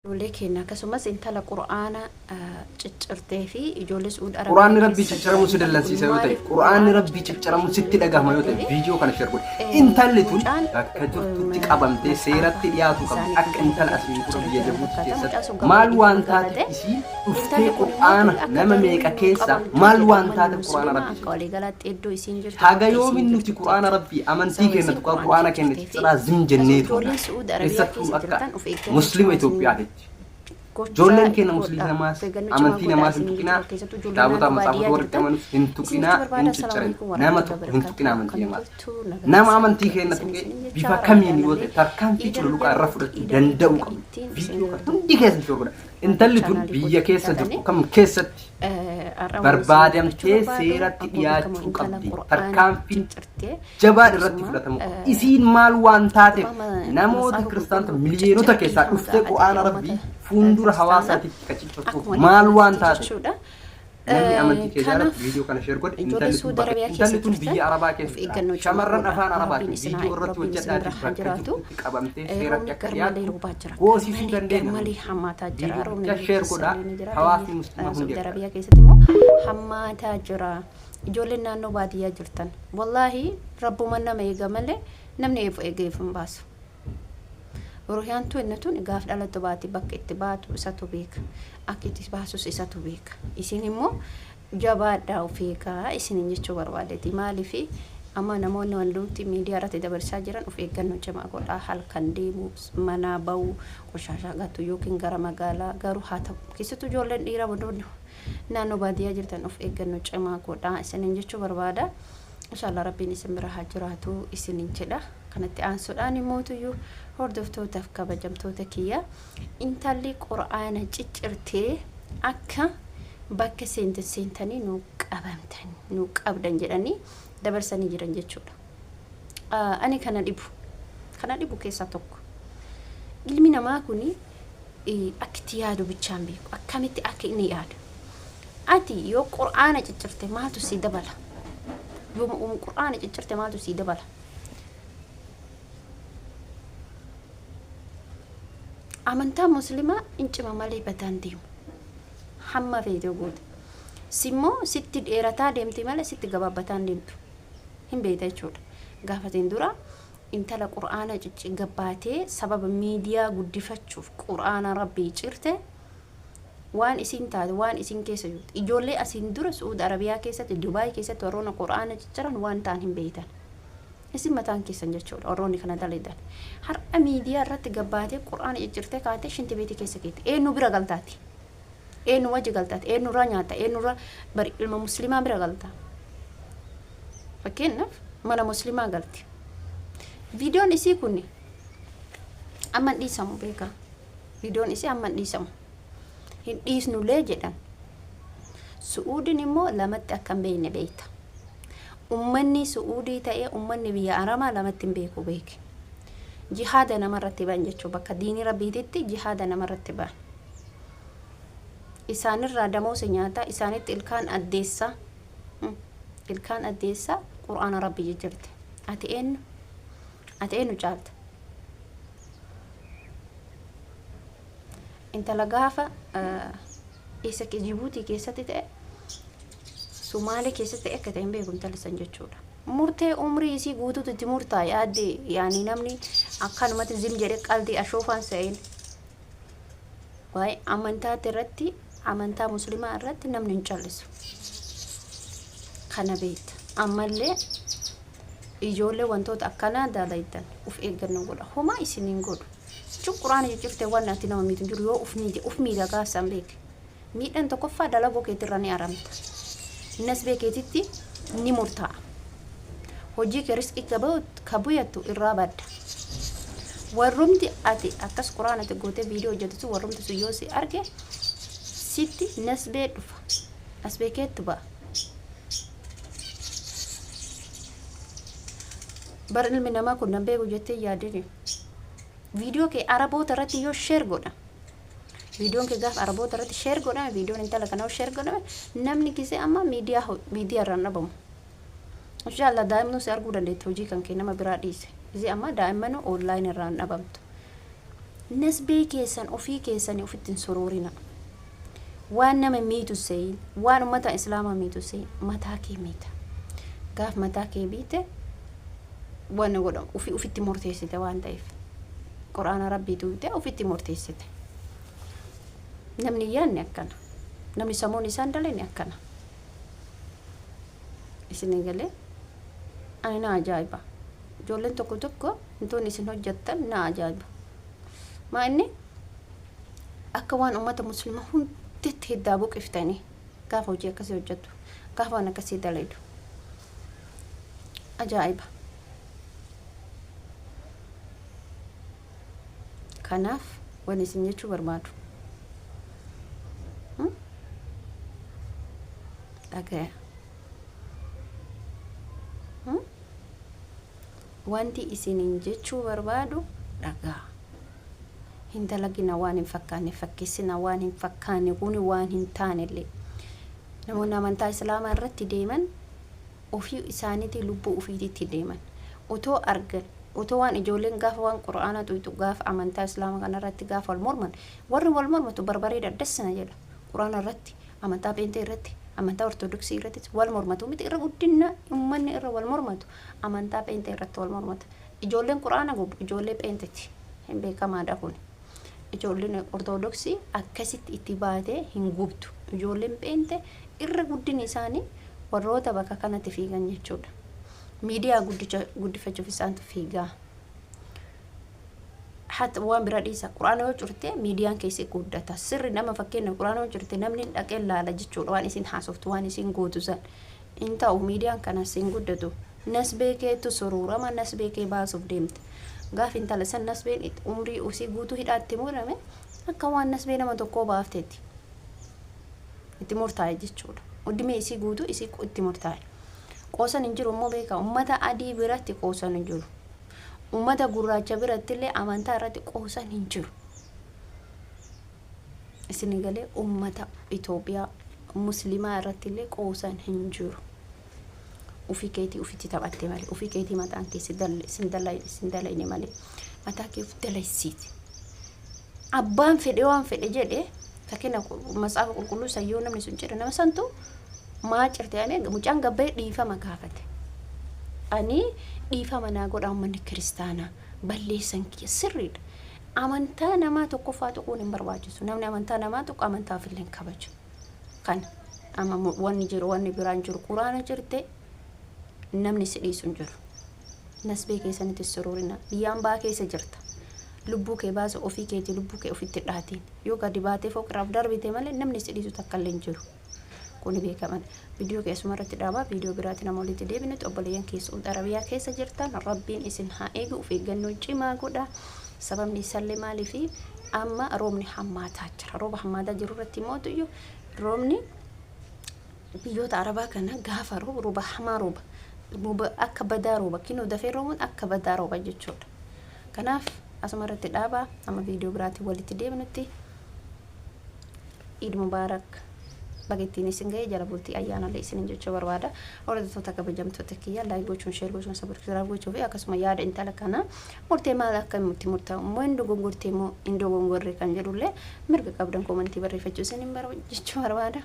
Ijoollee keenya akkasumas intala Qur'aana ciccirtee fi ijoollee Su'uud Arabiyaa Qur'aanni Rabbii keessa cicciramuun si jiran dallansiisa yoo ta'e, maaliif Qur'aanni Qur'aana Rabbii cicciramuun sitti dhagahama yoo ta'e, ciccirtee viidiyoo kana share godhi. Intalli tun mucaan bakka jirtutti qabamtee seeratti maxaafa dhiyaatuu qabdi. isaanii Akka kan intala qabatee asiin dura cicciree biyya jiran Jabuuti fakkaata. Mucaan keessatti sun maal gama waan dhiifama taate gaafate. isiin dhuftee Intalli kun immoo Qur'aana akka nama jarri meeqa nuu keessaa qabamtuu maal jedha waan uummanni taate Qur'aana musliimaa Rabbii akka ciccirte. waliigalaatti iddoo isiin jirtu Haga bakka isiin yoomin nuti jirtutti Qur'aana jechuudha. Rabbii amantii Sababa keenna isiin tuqaa Qur'aana Qur'aana keenna ciccirtee fi cicciraa zim akkasuma jenneetu ijoolleen Su'uud Arabiyaa keessattuu keessa akka jirtan of eeggannoo muslima cimaa isin Itoophiyaatitti. gochaa Ijoolleen keenya godha. musliimaas Of eeggannoo cimaa amantii godha namaas hin isiniin tuqinaa jechuudha. Keessattuu ijoolleen kitaabota naannoo matsaafota baadiyyaa warri itti jirtan amanus hin isin tuqinaa jechuu hin barbaada. Assalaamu ciccirin alaikum nama warahmatullahi tokko hin tuqinaa wabarakatuh. amantii Akkam namaas. jirtu nagaa Nama keessan amantii keenya isin tuqee isinin bifa jechaa kamiin yoo Ramadaanallee ta'e tarkaanfii iida cululuqaa irra guyyaa fudhachuu iida danda'uu bakka qabna. ittiin isin Viidiyoo kana hundi keessan share godha. Intalli tun chaanaalii biyya kootti keessa taatanii jirtu kam keessatti har'a waan isin dubbachuu barbaadamtee barbaadu seeratti akkuma beekamu dhiyaachuu intala qabdi. Qur'aana Tarkaanfiin ciccirtee jabaan irratti akkasuma fudhatamuu qaba. Isiin maal waan taateef namoota matsaafa kiristaanota qulqulluu miliyoonota ciccire keessaa dhiifama dhuftee gaafate Qur'aana uummata Rabbii fuuldura kiristaanaa hawaasaatitti ka ciccirtuuf akkuma maal waan waliigalaatti taateef jechuudha. namni amantii kee jaalatu Kanaaf viidiyoo kana share godhi. ijoollee Intalli tun Suudi bakka Arabiyaa keessa intalli tun jirtan biyya Arabaa of keessa jira. eeggannoo cimaa Shamarran godha. afaan Rabbiin Arabaatiin isin haa viidiyoo eegu, irratti Rabbiin isin bira hojjedhaatii haa bakka jiraatu. jirtutti qabamtee seeratti Roobni akka garmalee dhiyaattu roobaa jira. goosisuu Garmalee dandeenya garmalee hundi. hammaataa jira. Roobni Viidiyocha biyya share keessa godhaa illee ni jira. hawaasni Biyya musliimaa hundi Saudi akka Arabiyaa keessatti immoo hammaataa jira. Ijoolleen naannoo baadiyyaa jirtan. Wallaahi rabbuma nama eega malee namni eefu eegeef hin baasu. Ruhiyaan tun tun gaaf dhalattu baati bakka itti baatu isatu beeka. Akka itti baasus isatu beeka. Isin immoo jabaadhaa of eegaa isiniin jechuu barbaadeeti. Maaliif amma namoonni wantooti miidiyaa irratti dabarsaa jiran of eeggannoo cimaa godhaa halkan deemu manaa ba'uu qoshaashaa gatu yookiin gara magaalaa garuu haa ta'u keessattuu ijoolleen dhiiraa wantoonni naannoo baadiyyaa jirtan of eeggannoo cimaa godhaa isiniin jechuu barbaada. Inshallah Rabbiin isin bira haa jiraatu isiniin jedha. Kanatti aansuudhaan immootuyyuu hordoftootaaf kabajamtoota kiyya intalli Qur'aana ciccirtee akka bakka seentan seentanii nu qabamtan nu qabdan jedhanii dabarsanii jiran jechuudha. Ani kana dhibu kana dhibu keessaa tokko ilmi namaa kuni akka itti yaadu bichaan beeku akkamitti akka inni yaadu. Ati yoo Qur'aana ciccirte maaltu sii dabala? Yoo Qur'aana ciccirte maaltu sii dabala? Amantaa muslimaa in cima malee badaan deemu. Hamma feete goote. Simmoo sitti dheerataa deemti malee sitti gabaabbataa hin deemtu. Hin beekta jechuudha. Gaafateen dura intala Qur'aana gabbaatee sababa miidiyaa guddifachuuf Qur'aana Rabbii cirte waan isiin taate waan isiin keessa jirtu ijoollee asiin dura Su'uud Arabiyaa keessatti Dubaay keessatti warroona Qur'aana cicciran waan ta'an hin beektan. Isin mataan keessan jechuudha warroonni kana dalagan. Har'a miidiyaa irratti gabbaatee Qur'aana ciccirtee kaatee shinti beetii keessa keetti. Eenyu bira galtaati? Eenyu wajji galtaati? Eenyu irraa nyaatta? Eenyu irraa bari ilma muslimaa bira galta? Fakkeenyaaf mana muslimaa galti. Viidiyoon isii kun amma hin dhiisamu beekaa. Viidiyoon isii amma hin dhiisamu. Hin dhiisnullee jedhan. Su'uudin immoo lamatti akka hin beekne beekta. Ummanni Su'uudii ta'ee ummanni biyya Arabaa lamatti hin beeku beeki. Jihaada namarratti ba'an jechuun bakka diinii Rabbiititti jihaada namarratti ba'an. Isaanirraa damoosa nyaataa isaanitti ilkaan addeessaa ilkaan addeessaa Qur'aana Rabbii jijjirte. Ati eenyu? Ati eenyu caalta? Intala gaafa eessa Jibuutii keessatti ta'e Sumaalee keessatti ta'e akka ta'e hin beeku intalli san jechuudha. Murtee umrii isii guutuutu itti murtaa'e aadde yaani namni akkanumatti zim jedhe qaldii ashoofaan se'een. Waa'ee amantaati irratti amantaa muslimaa irratti namni hin callisu. Kana beekta. Ammallee ijoollee wantoota akkanaa dalaydan of eeggannoo godha. Homaa isin hin godhu. Jechuun quraana ciccirtee waan ati nama miitu hin jiru yoo uf miite uf miidha gaafsan beeke. Miidhaan tokkoffaa dalaguu keetirra ni aramta. Nasbee keetitti ni murtaa'a. Hojii kee riskii ka buyattu irraa badda. Warrumti ati akkas quraanatti gootee viidiyoo hojjetu sun warrumti sun yoo si arge sitti nasbee dhufa. Nasbee keettu ba'a. Bar ilmi namaa kun nan beeku jettee yaadini. Viidiyoo kee Araboota irratti yoo share godha. Viidiyoon kee gaafa Araboota irratti share godhame, viidiyoon intala kanaa share godhame, namni gisee amma miidiyaa miidiyaa irraan dhabamu. Inshaallah daa'imnuu si arguu dandeetti hojii kan kee nama biraa dhiise. Gisee amma daa'immanuu online irraan dhabamtu. Nasbee keessan ofii keessanii ofitti hin soroorina. Waan nama miitu seeyin, waan ummata islaamaa miitu seeyin, mataa kee miita. Gaaf mataa kee biite waan godhamu ofii ofitti murteessite waan ta'eef. Quraana Rabbii tuuyte ofitti murteessite. Namni hin yaadne akkana. Namni sammuun isaan dalene akkana. Isin galee ani na ajaa'iba. Ijoolleen tokko tokko wantoonni isin hojjettan na ajaa'iba. Maa inni akka waan uummata musliima hundatti hiddaa buqiftanii gaafa hojii akkasii hojjettu, gaafa waan akkasii dalaydu. Ajaa'iba. Kanaaf wanni isin jechuu barbaadu. Dhagaya. Wanti isinin jechuu barbaadu dhagaa. Hin dalagina waan hin fakkaanne, fakkeessina waan hin fakkaanne, kuni waan hin taanellee. Namoonni amantaa Islaamaa irratti deeman ofii isaaniitii lubbuu ofiitiitti deeman. Otoo argan, otoo waan ijoolleen gaafa waan Qur'aanaa tuyxu, gaafa amantaa Islaamaa kanarratti gaafa wal morman, warri wal mormatu barbaree dassina jedha. Qur'aana irratti, amantaa pheenxee irratti, amantaa Ortodoksii irratti wal mormatu miti. Irra guddina uummanni irra wal mormatu amantaa pheenxee irratti wal mormata. Ijoolleen Qur'aana gubu ijoollee pheenxeeti. Hin beekamaadha kun. Ijoolleen Ortodoksii akkasitti itti baatee hin gubdu. Ijoolleen pheenxee irra guddinni isaanii warroota bakka kanatti fiigan jechuudha. Miidiyaa guddifachuuf isaantu fiigaa. Hatta waan bira dhiisa. Quraana yoo curte miidiyaan keessi guddata. Sirri nama fakkeenya quraana yoo curte namni dhaqee laala jechuudha. Waan isin haasoftu, waan isin gootu san. Hin ta'u, miidiyaan kanas hin guddatu. Nasbee keetu suruurama, nasbee kee baasuuf deemte. Gaaf intala san nasbeen umrii usii guutuu hidhaatti murame akka waan nasbee nama tokkoo baafteetti. Itti murtaa'e jechuudha. Uddimee isii guutuu isii itti murtaa'e. Qoosan hin jiru immoo beekaa, ummata adii biratti qoosan hin jiru. Ummata gurraacha biratti illee amantaa irratti qoosan hin jiru. Isin galee, ummata Itoophiyaa musliimaa irratti illee qoosan hin jiru. Ofii keetii ofitti taphatte malee, ofii keetii mataan kee sin dalayne malee, mataa kee of dalaysiiti. Abbaan fedhe waan fedhe jedhe, fakkeenya Matsaafa Qulqulluu san yoo namni sun jedhe, nama santu maa cirte ani mucaan gabbee dhiifama gaafate. Ani dhiifama naa godha uummanni kiristaanaa, balleessan kiyya sirriidha. Amantaa namaa tokkoffaa tuquun hin barbaachisu. Namni amantaa namaa tuqu amantaa ofillee hin kabaju. Kana amma wanni jiru, wanni biraan jiru, quraana jirte namni si dhiisu hin jiru. Nasbee keessanitti suruurina. Biyyaan baa keessa jirta. Lubbuu kee baasa ofii keetii, lubbuu kee ofitti dhaatiin. Yoo gadi baatee fooqirraaf darbite malee namni si dhiisu takka illee hin jiru. Kuni beekaman. Viidiyoo keessuma irratti dhaabaa, viidiyoo biraatti nama walitti deebinutti, obboleeyyan kee Su'uud Arabiyaa keessa jirtan, Rabbiin isin haa eegu, of eeggannoo cimaa godha. Sababni isaallee maaliifi amma roobni hammaataa jira. Rooba hammaataa jiru irratti mootuyyuu roobni biyyoota Arabaa kana gaafa roobu rooba hamaa rooba. Rooba akka badaa rooba. Kinoo dafee roobuun akka badaa rooba jechuudha. Kanaaf asuma irratti dhaabaa, amma viidiyoo biraatiin walitti deebinutti Iid Mubaarak, baga ittiin isin ga'e, jala bultii ayyaanallee isinin jechuu barbaada. Hordoftoota kabajamtoota kiyya, like gochuun, share gochuun, subscribe gochuu fi akkasuma yaada intala kana murtee maal akka itti murtaa'u immoo hin dogongortee immoo hin dogongorre kan jedhullee mirga qabdan koomantii barreeffachuu isinin jechuu barbaada.